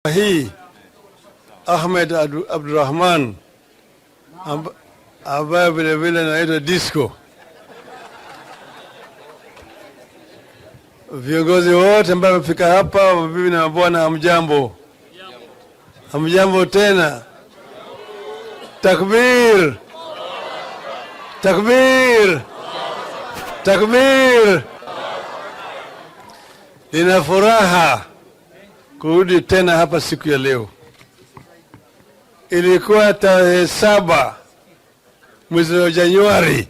Hii Ahmed Abdurrahman ambaye vile vile anaitwa Disco. Viongozi wote ambao wamefika hapa, mabibi na mabwana, hamjambo? Hamjambo tena. Takbir! Takbir! Takbir! Nina furaha kurudi tena hapa siku ya leo. Ilikuwa tarehe 7 mwezi wa Januari,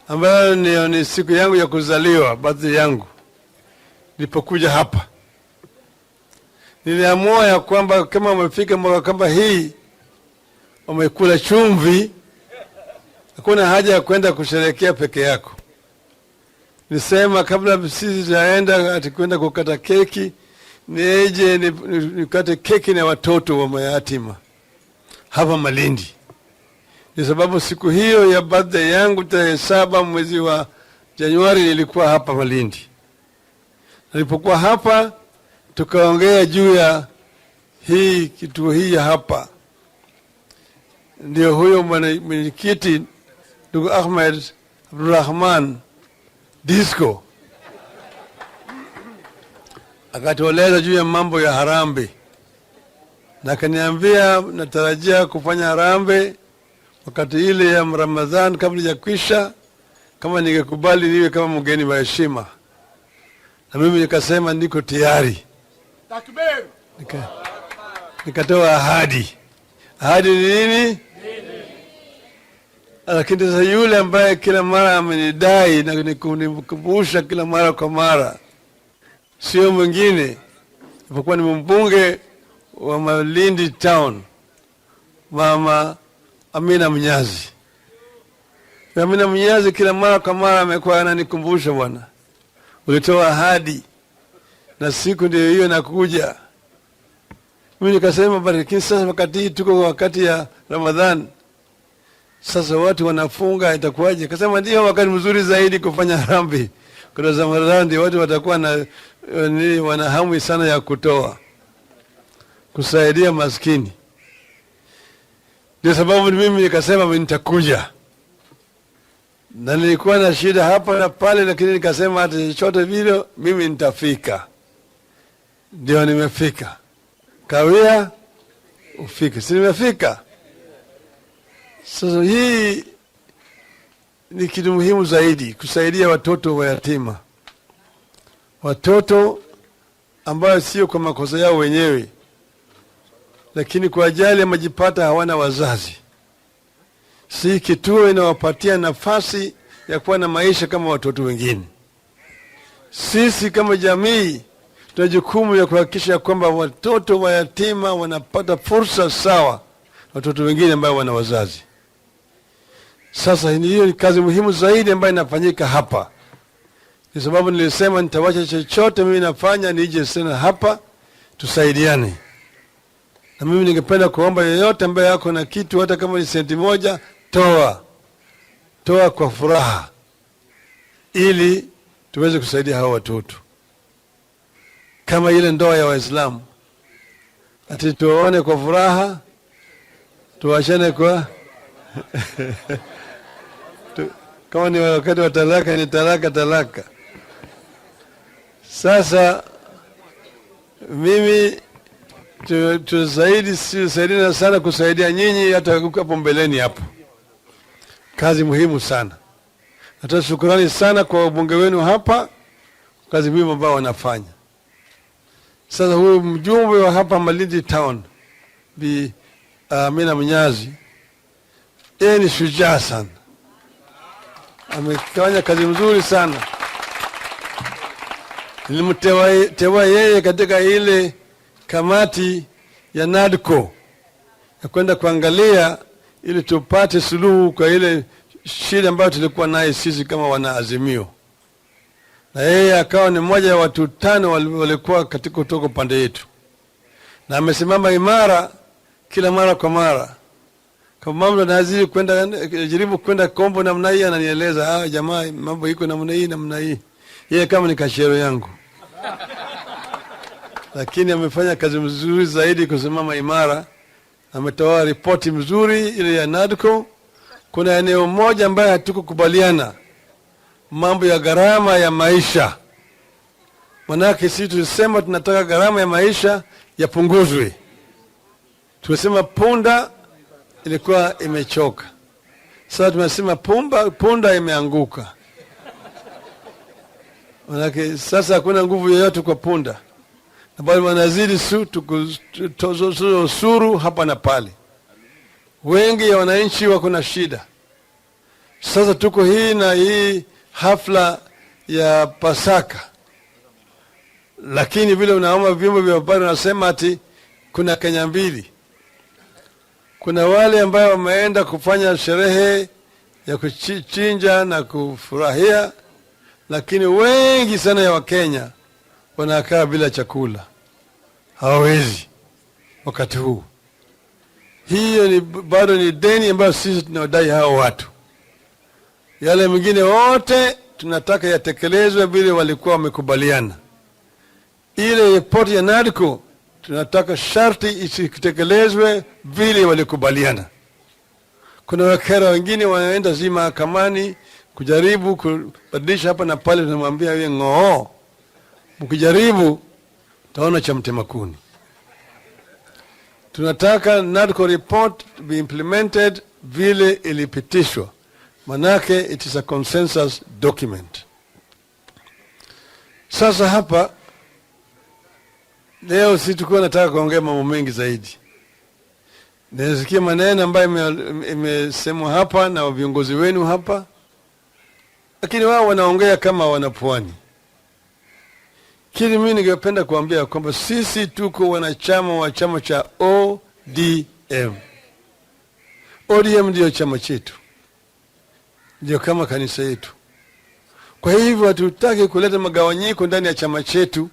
ambayo ni siku yangu ya kuzaliwa, birthday yangu. Nilipokuja hapa niliamua ya kwamba kama umefika mwaka kama hii umekula chumvi, hakuna haja ya kwenda kusherehekea peke yako. Nisema kabla sisi tunaenda ati kwenda kukata keki, nije nikate keki na watoto wa mayatima hapa Malindi. Ni sababu siku hiyo ya birthday yangu tarehe 7 mwezi wa Januari nilikuwa hapa Malindi. Nilipokuwa hapa tukaongea juu ya hii kituo hii ya hapa. Ndio huyo mwenyekiti ndugu Ahmed Abdurrahman Disco akatueleza juu ya mambo ya harambee, na akaniambia natarajia kufanya harambee wakati ile ya Ramadhan kabla ya kwisha, kama ningekubali niwe kama mgeni wa heshima. Na mimi nikasema niko tayari. Takbir! Nikatoa ahadi. Ahadi ni nini? Lakini sasa yule ambaye kila mara amenidai na kunikumbusha kila mara kwa mara sio mwingine isipokuwa ni mbunge wa Malindi Town, Mama Amina Mnyazi. Amina Mnyazi kila mara kwa mara amekuwa ananikumbusha, bwana, ulitoa ahadi na siku ndio hiyo inakuja. Mimi nikasema basi, lakini sasa wakati hii tuko wakati ya Ramadhan, sasa watu wanafunga, itakuwaje? Akasema ndio wakati mzuri zaidi kufanya harambee. Kwa Ramadhan ndio watu watakuwa na ni wana hamu sana ya kutoa, kusaidia maskini. Ndio sababu mimi nikasema mimi nitakuja. Na nilikuwa na shida hapa na pale, lakini nikasema hata chochote vile mimi nitafika. Ndio nimefika. Kawia ufike. Si nimefika? Sasa hii ni kitu muhimu zaidi, kusaidia watoto wa yatima. Watoto ambao sio kwa makosa yao wenyewe, lakini kwa ajali wamejipata hawana wazazi. Si kituo inawapatia nafasi ya kuwa na maisha kama watoto wengine. Sisi kama jamii tuna jukumu ya kuhakikisha kwamba watoto wa yatima wanapata fursa sawa watoto wengine ambao wana wazazi. Sasa hiyo ni kazi muhimu zaidi ambayo inafanyika hapa. Kwa sababu nilisema nitawacha chochote mimi nafanya nije tena hapa tusaidiane. Na mimi ningependa kuomba yeyote ambaye yako na kitu hata kama ni senti moja, toa. Toa kwa furaha ili tuweze kusaidia hawa watoto. Kama ile ndoa ya Waislamu, ati tuone kwa furaha, tuachane kwa kama ni wakati wa talaka ni talaka, talaka. Sasa mimi tu zaidi, si zaidi sana kusaidia nyinyi hata hapo mbeleni hapo. Kazi muhimu sana. Natoa shukrani sana kwa wabunge wenu hapa, kazi muhimu ambayo wanafanya. Sasa huyu mjumbe wa hapa Malindi Town Bi Amina Mnyazi, yeye ni shujaa sana. Amefanya kazi nzuri sana. Nilimteua yeye katika ile kamati ya NADCO ya kwenda kuangalia ili tupate suluhu kwa ile shida ambayo tulikuwa naye sisi kama wanaazimio. Na yeye akawa ni mmoja wa watu 5 walikuwa katika kutoka upande yetu. Na amesimama imara kila mara kwa mara. Kama mambo yanazidi kwenda, jaribu kwenda kombo namna hii, ananieleza, jamaa mambo iko namna hii namna hii. Yeye kama ni kashero yangu. Lakini amefanya kazi mzuri zaidi kusimama imara. Ametoa ripoti mzuri ile ya NADCO. Kuna eneo moja ambayo hatukukubaliana, mambo ya gharama ya maisha. Manake sisi tulisema tunataka gharama ya maisha yapunguzwe. Tulisema punda ilikuwa imechoka, sasa tumesema punda imeanguka. Manake sasa hakuna nguvu yoyote kwa punda, na bado wanazidi kutoza ushuru hapa na pale. Wengi ya wananchi wako na shida. Sasa tuko hii na hii hafla ya Pasaka, lakini vile unaona vyombo vya habari wanasema ati kuna Kenya mbili. Kuna wale ambayo wameenda kufanya sherehe ya kuchinja na kufurahia, lakini wengi sana ya Wakenya wanakaa bila chakula, hawawezi wakati huu. Hiyo ni bado ni deni ambayo sisi tunawadai hao watu. Yale mengine wote tunataka yatekelezwe vile walikuwa wamekubaliana. Ile ripoti ya NADCO tunataka sharti isitekelezwe vile walikubaliana. Kuna wakera wengine wanaenda zi mahakamani kujaribu kubadilisha hapa na pale, tunamwambia yeye ng'oo, mkijaribu taona cha mtema kuni. Tunataka NADCO report be implemented vile ilipitishwa, manake it is a consensus document. Sasa hapa leo si tukuwa nataka kuongea mambo mengi zaidi. Nasikia maneno ambayo imesemwa hapa na viongozi wenu hapa, lakini wao wanaongea kama wanapwani. Kile mimi ningependa kuambia kwamba sisi tuko wanachama wa chama cha ODM. ODM ndio chama chetu, ndio kama kanisa yetu. Kwa hivyo hatutaki kuleta magawanyiko ndani ya chama chetu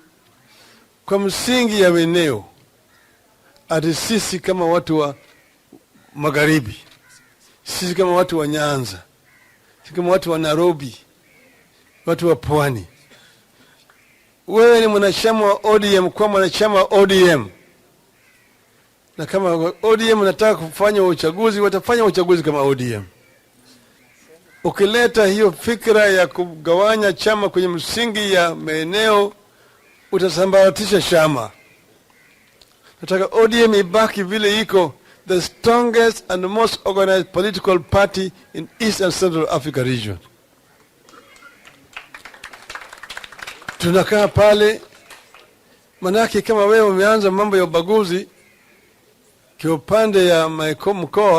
kwa msingi ya eneo, ati sisi kama watu wa magharibi, sisi kama watu wa Nyanza, sisi kama watu wa Nairobi, watu wa pwani. Wewe ni mwanachama wa ODM, kwa mwanachama wa ODM, na kama ODM nataka kufanya uchaguzi, watafanya uchaguzi kama ODM. Ukileta hiyo fikra ya kugawanya chama kwenye msingi ya maeneo, utasambaratisha chama. Nataka ODM ibaki vile iko, the strongest and most organized political party in East and Central Africa region. Tunakaa pale, manake kama wewe umeanza mambo ya ubaguzi kiupande ya mkoa